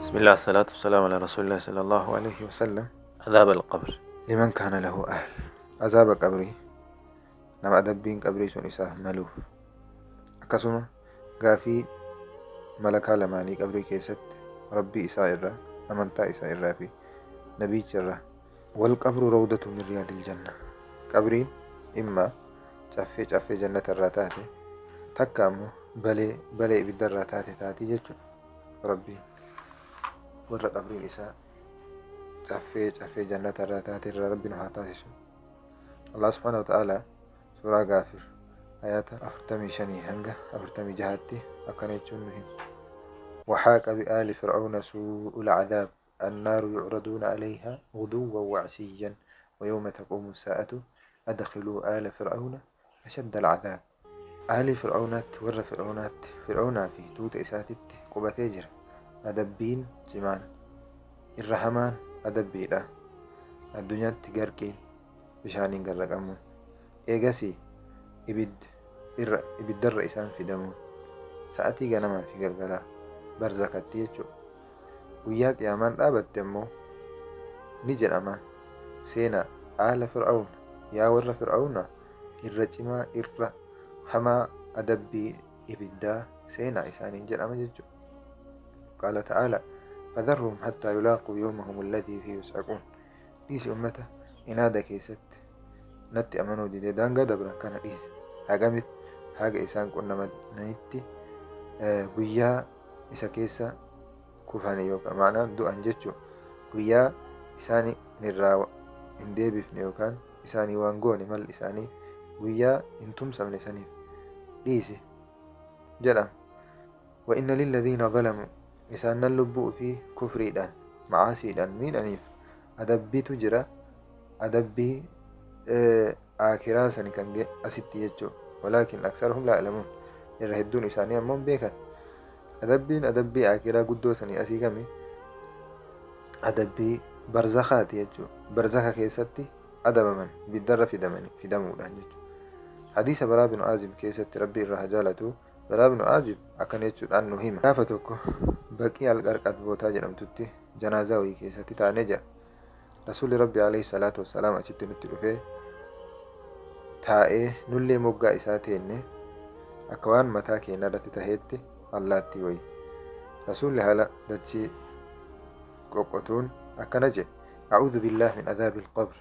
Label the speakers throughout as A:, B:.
A: Bismillah salaatu wasalaamu ala rasuulillah sallallahu alayhi wasallam. Azaaba alqabr liman kaana lahu ahl. Azaaba qabrii nama adabbiin qabrii sun isaaf maluuf, akkasuma gaafii malakaa lamaanii qabrii keessatti Rabbii isaa irraa, amantaa isaa irraa fi nabiicha irraa. Wal qabru rawdatu min riyaadil janna. Qabriin imma caffee caffee jannata irraa taate, takka ammoo balee balee ibidda irraa taate taati jechuudha. Rabbiin warra qabriin isaa caffee caffee jannata irraa taate irraa Rabbi nu haa taasisu. Allah subhaanahu wa ta'ala suuraa Gaafir ayaata 45 hanga 46tti akkana jechuun nu hima. وحاق بآل فرعون سوء العذاب النار يعرضون عليها غدوا وعشيا ويوم تقوم الساعة أدخلوا آل فرعون أشد العذاب. آل فرعونات ور فرعونات فرعونا في توت إساتت قبتي جرا أدبين جمان الرحمن أدبيدا الدنيا تجاركين بشانين قرقمون إيجاسي إبد إبد الرئيسان في دمون سأتي جنما في قلقلا barzakatti jechuudha. Guyyaa qiyaamaan dhaabatte immoo ni jedhama seenaa aala fir'auna, yaa warra fir'auna, irra cimaa irra hamaa adabbii ibiddaa seenaa isaaniin jedhama jechuudha. Qaala ta'aala fadharhum hattaa yulaaquu yawmahum alladhii fiihi yus'aquun. Dhiisi ummata inaada keessatti natti amanuu didee daangaa dabran kana dhiisi. Hagamitti haga isaan qunnamanitti guyyaa isa keessa kufani yookaan ma'anaan du'an jechuudha. Guyyaa isaan irraa hin deebifne yookaan isaanii waan goone mal isaanii guyyaa hin tumsamne saniif dhiisi jedhama. Wa inna lilladhiina zalamu isaan nan lubbuu fi kufriidhaan macaasiidhaan miidhaniif adabbiitu jira. Adabbii aakiraa sani kan asitti jechuudha. Walaakin aksarhum laa ya'lamuun. Irra hedduun isaanii ammoo hin beekan. Adabbiin adabbii aakiraa guddoo sanii asii kami? Adabbii barzakhaati jechuudha. Barzakha keessatti adabaman ibiddarra fidamuudhaan jechuudha. Hadiisa Baraa bin Aazib keessatti Rabbi irraa haa jaalatu. Baraa bin Aazib akkana jechuudhaan nu hima. Gaafa tokko Baqii al-Qarqat bootaa jedhamtutti janaazaa wayii keessatti taanee jira. Rasuulli Rabbi alayhi salaatu wassalaam achitti nutti dhufee taa'ee nullee moggaa isaa teenne akka waan mataa keenya irratti taheetti allaattii wayii. Rasuulli haala dachii qoqqotuun akkana jedhe: A'uudhu billaah min adhaabil qabr.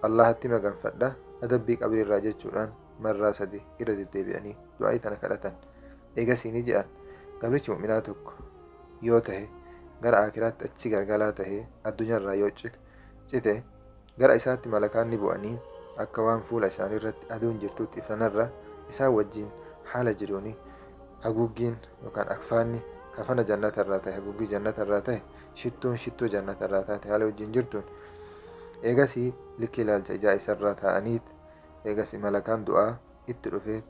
A: Allahatti maganfadha adabbii qabrii irraa jechuudhaan marraa sadi irra deddeebi'anii du'aa'ii tana kadhatan. Eegasii ni jedhan: gabrichi mu'minaa tokko yoo tahe gara aakiraatti achi gargalaa tahee addunyaarraa yoo cite gara isaatti malakaan ni bu'anii akka waan fuula isaanii irratti aduun jirtutti ifnanarra isaan wajjiin haala jiruuni haguuggiin yookaan akfaanni kafana jannatarraa tahe haguuggii jannatarraa tahe shittuun shittuu jannatarraa taate haala wajjiin jirtuun eegasii likki ilaalcha ijaa isarraa taa'aniit eegasii malakaan du'aa itti dhufee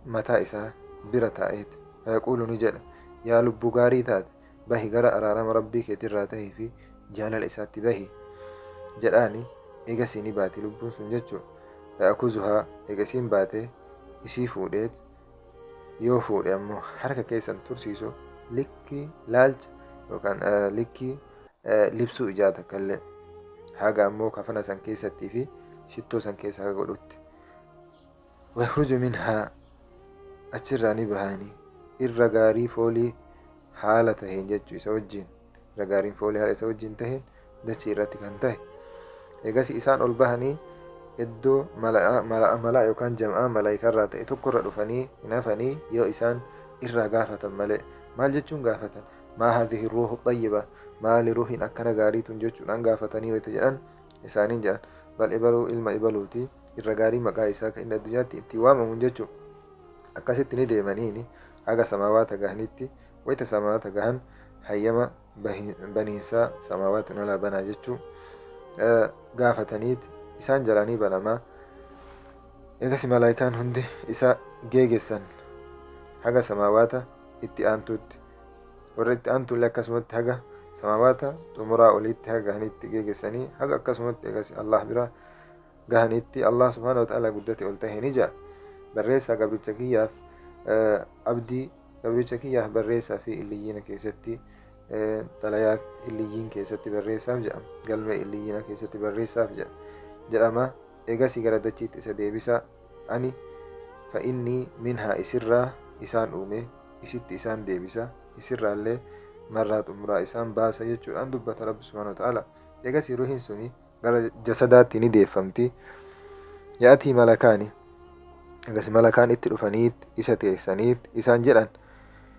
A: mataa isaa bira taa'eet fayaquulu ni jedha: yaa lubbuu gaarii taate bahi gara araarama rabbii keetirraa tahii fi jaalala isaatti bahi jedhaani. Eegasii ni baati lubbuun sun jechuu. Fayakuzuhaa eegasiin baatee isii fuudheet yoo fuudhe ammoo harka keessan tursiisu likkii laalcha yookaan likkii libsuu ijaa takka illee haga ammoo kafana san keessattii fi shittoo san keessa haga godhutti. Wayakhruju minhaa achirraa ni bahanii irra gaarii foolii haala taheen jechuu isa wajjiin irra gaariin foolii haala isa wajjiin taheen dachii irratti kan tahe. Eegasii isaan ol bahanii iddoo malaa yookaan jam'aa malaayikarraa ta'e tokkorra dhufanii hin hafanii yoo isaan irraa gaafatan malee. Maal jechuun gaafatan? Maa haadhihi ruuhu xayyiba, maali ruuhiin akkana gaarii tun jechuudhaan gaafatanii wayita jedhan isaaniin jedhan bal ibaluu ilma ibaluuti irra gaarii maqaa isaa kan inni addunyaatti ittiin waamamuun jechuu. Akkasitti ni deemaniini haga samaawaata gahanitti. Wayita samaawaata gahan hayyama baniinsaa samaawaati nolaa banaa jechuu gaafataniit isaan jalaa ni banamaa. Eegas malaayikaan hundi isa geegessan haga samaawaata itti aantuutti. Warra itti aantuullee akkasumatti haga samaawaata xumuraa oliitti haga gahanitti geegessanii haga akkasumatti eegas Allah bira gahanitti Allah subhaanahu wa ta'ala guddate ol tahe ni jedha: barreessaa gabricha kiyyaaf abdii gabricha kiyyaaf barreessaa fi illiyyiina keessatti Xalayaa illiyyiin keessatti barreessaaf jedhama. Galmee illiyyiina keessatti barreessaaf jedhama. Eegasii gara dachiitti isa deebisa. Ani fa'innii minhaa isirraa isaan uume, isitti isaan deebisa, isirraallee marraa xumuraa isaan baasa jechuudhaan dubbata Rabbi subhaanahu wa ta'aala. Eegasii ruhiin suni gara jasadaatti ni deeffamti. Ya'atii malakaani. Egas malakaan itti dhufaniit isa teessaniit isaan jedhan.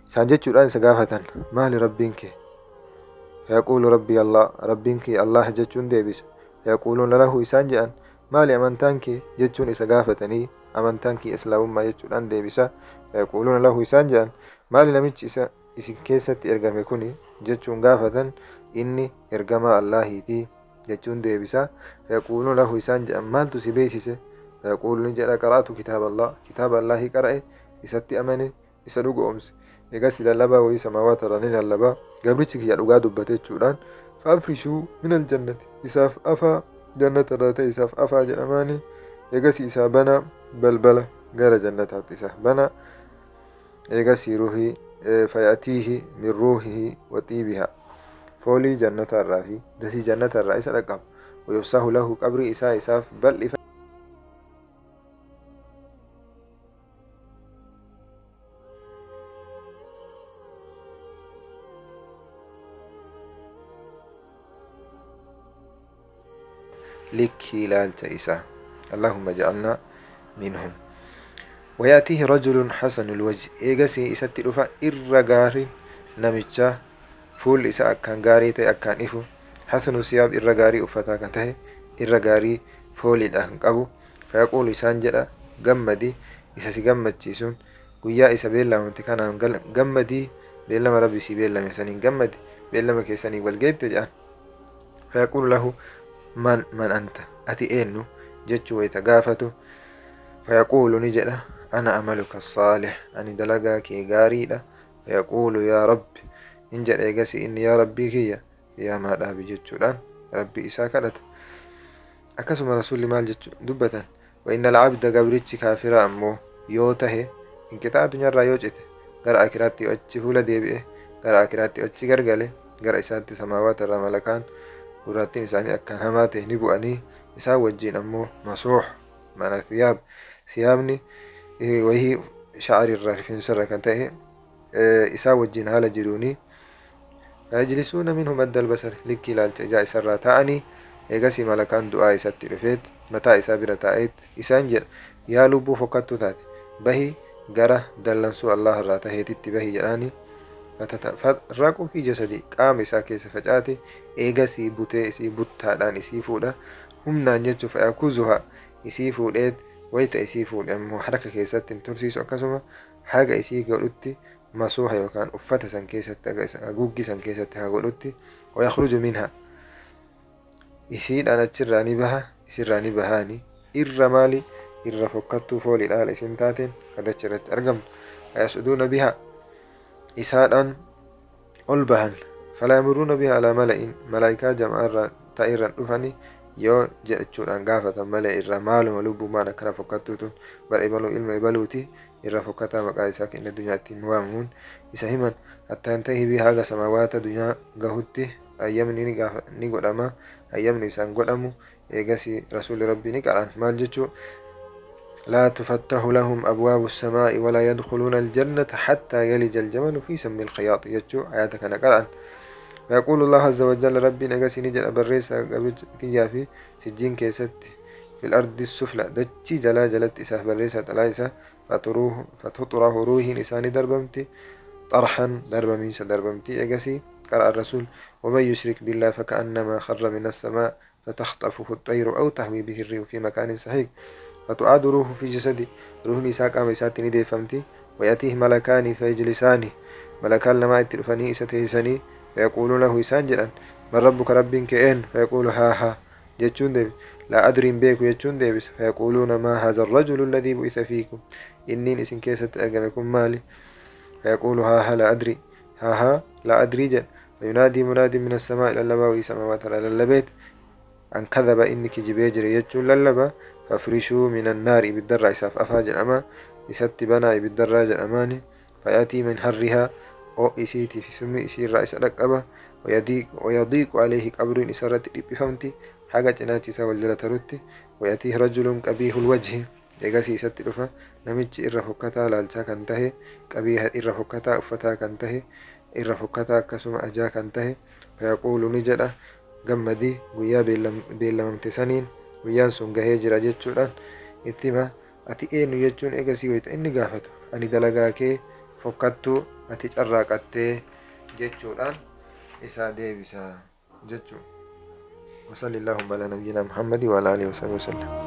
A: Isaan jechuudhaan isa gaafatan, maali Rabbiin kee? Fayaquulu Rabbii Allah, Rabbiin kiyya Allah jechuun deebisa. Fayaquuluuna lahu isaan jedhan, maali amantaan kee? Jechuun isa gaafatanii, amantaan kiyya Islaamummaa jechuudhaan deebisa. Fayaquuluuna lahu isaan jedhan, maali namichi isa isin keessatti ergame kuni? Jechuun gaafatan, inni ergamaa Allaahiiti jechuun deebisa. Fayaquuluuna lahu isaan jedhan, maaltu si beeksise? Fayaquulu ni jedha, qara'atu kitaaba Allah, kitaaba Allaahii qara'e, isatti amane, isa dhugoomse. Eegasii lallabaa wayii samaawaata irraa ni lallaba, gabrichi kiyya dhugaa dubbate jechuudhaan, fa'afrishuu minal jannati, isaaf afaa, jannata irraa ta'e isaaf afaa jedhamaani. Eegasii isaa banaa balbala gara jannataatti isaaf banaa. Eegasii ruhii fayatiihi min ruuhihi wa xiibiha, foolii jannata irraa fi dasii jannata irraa isa dhaqqaba. Wayufsahu lahu, qabrii isaa isaaf bal'ifa. Likkii ilaalcha isaa. Allahumma ja'alnaa minhum. Wayaatihi rajulun hasanul wajhi, eegasii isatti dhufa irra gaariin namichaa, fuulli isaa akkaan gaarii ta'e, akkaan ifu, hasanu siyaab, irra gaarii uffataa kan tahe, irra gaarii fooliidha kan qabu. Fayaquulu isaan jedha, gammadi isa si gammachiisuun, guyyaa isa beellamamte kanaan gammadii, beellama Rabbi sii beellame saniin gammadi, beellama keessanii wal geette jedhan. Fayaquulu lahu man anta, ati eennu jechuu wayta gaafatu, fayaquulu ni jedha, ana amaluka saalih, ani dalagaa kee gaariidha. Fayaquulu yaa Rabbi, in jedha eegasii inni, yaa Rabbii kiyya, qiyaamaa dhaabi jechuudhaan Rabbii isaa kadhata. Akkasuma Rasuulli maal jechu dubbatan? Wa innal abda, gabrichi kaafiraa ammoo yoo tahe, inqixaa addunyaarraa yoo cite, gara akiraatti yoo achi fuula deebi'e, gara akiraatti yoo achi gargale, gara isaatti samaawaata irraa malakaan gurraattiin isaanii akkaan hamaa ta'e ni bu'anii, isaan wajjiin ammoo masuuh mana thiyaab, siyaabni wahii sha'arirraa, rifeensarra kan ta'e, isaan wajjiin haala jiruuni, fayajlisuuna minhu maddal basar, likkii ilaalcha ijaa isarraa taa'anii. Eegasii malakaan du'aa isatti dhufeet mataa isaa bira taa'eet isaan jedha, yaa lubbuu fokkattuu taate, bahi, gara dallansuu Allah irraa taheetitti bahi jedhaani. Fatatafarraqu fi jasadi, qaama isaa keessa facaate. Eegasii butee isii buttaadhaan isii fuudha humnaan jechuu, fayakuzuha, isii fuudheet, wayta isii fuudhe ammoo harka keessatti hin tursiisu, akkasuma haga isii godhutti masuuha yookaan uffata san keessatti, haga haguuggii san keessatti haa godhutti. Wayakhruju minha, isiidhaan achirraa ni baha, isirraa ni bahaani, irra maali, irra fokkattuu fooliidha haala isin taateen kadacha irratti argamtu. Fayas'uduuna biha, isaadhaan ol bahan. Falaa yamuruuna biha alaa mala'in, malaa'ikaa jama'arraa ta'irran dhufani yoo jechuudhaan gaafatan malee, irraa maaluma lubbummaan akkana fokkattuu tun, bara ebaluu ilma ebaluuti, irra fokkataa maqaa isaa kan inni addunyaa ittiin waamamuun isa himan. Hattaa yantahi biha, haga samaawaata dunyaa gahutti hayyamni ni godhama, hayyamni isaan godhamu. Eegasii Rasuulli Rabbii ni qara'an, maal jechuu? Laa tufattahu lahum abwaabu samaa'i walaa yadkhuluuna aljannata hattaa yalija aljamalu fi sammi alkhiyaaxi jechuu ayaata kana qara'an. Fayaquulu Allahu azza wa jalla, Rabbiin eegasii ni jedha, barreessaa gabricha kiyyaa fi sijjiin keessatti, fil ardi sufla, dachii jalaa jalatti isaaf barreessaa xalaa isaa. Fatuxrahu, ruuhiin isaa ni darbamti, xarhan, darbamiinsa darbamti. Eegasii qara'a Rasuul, waman yushrik billah faka'annamaa kharra min assamaa fatakhxafuhu axxayru aw tahwii bihi riihu fi makaanin sahiiq. Fatu'aadu ruuhu fi jasadi, ruuhni isaa qaama isaatti ni deeffamti. Wayatiihi malakaani fayajlisaani, malakaan lamaa itti dhufanii isa teessisanii. Fayaquuluuna lahu isaan jedhan, man rabbuka, Rabbiin kee eenyu? Fayaquulu haa haa jechuun deebisa, laa adrii, hin beeku jechuun deebisa. Fayaquuluuna maa haadha arrajulu alladhii bu'itha fiikum, inniin isin keessatti argame kun maali? Fayaquulu haa haa laa adrii, haa haa laa adrii jedha. Fayunaadii munaadin min assamaa'i, lallabaa wayii samaawaata irraa lallabeet, an kadhaba, inni kijibee jira jechuun lallaba. Fafrishuu min annaari, ibiddarraa isaaf afaa jedhama, isatti banaa ibiddarraa jedhamaani. Fayatii min harrihaa, Oo'i isiitii fi summii isii irraa isa dhaqqaba. Wayadiiqu alayhi, qabriin isa irratti dhiphifamti haga cinaachi isaa wal jala tarutti. Wayatiihi rajulun qabiihul wajhi, eegasii isatti dhufa namichi irra fokkataa laalchaa kan tahe, qabiiha irra fokkataa uffataa kan tahe, irra fokkataa akkasuma ajaa kan tahe. Fayaquulu, ni jedha, gammadi, guyyaa beellamamte saniin guyyaan sun gahee jira jechuudhaan itti hima. Ati eenyu jechuun eegasii wayita inni gaafatu, ani dalagaa kee fokkattuu ati carraaqattee jechuudhaan isaa deebisa jechuu. وصلى اللهم على نبينا محمد وعلى آله وصحبه وسلم.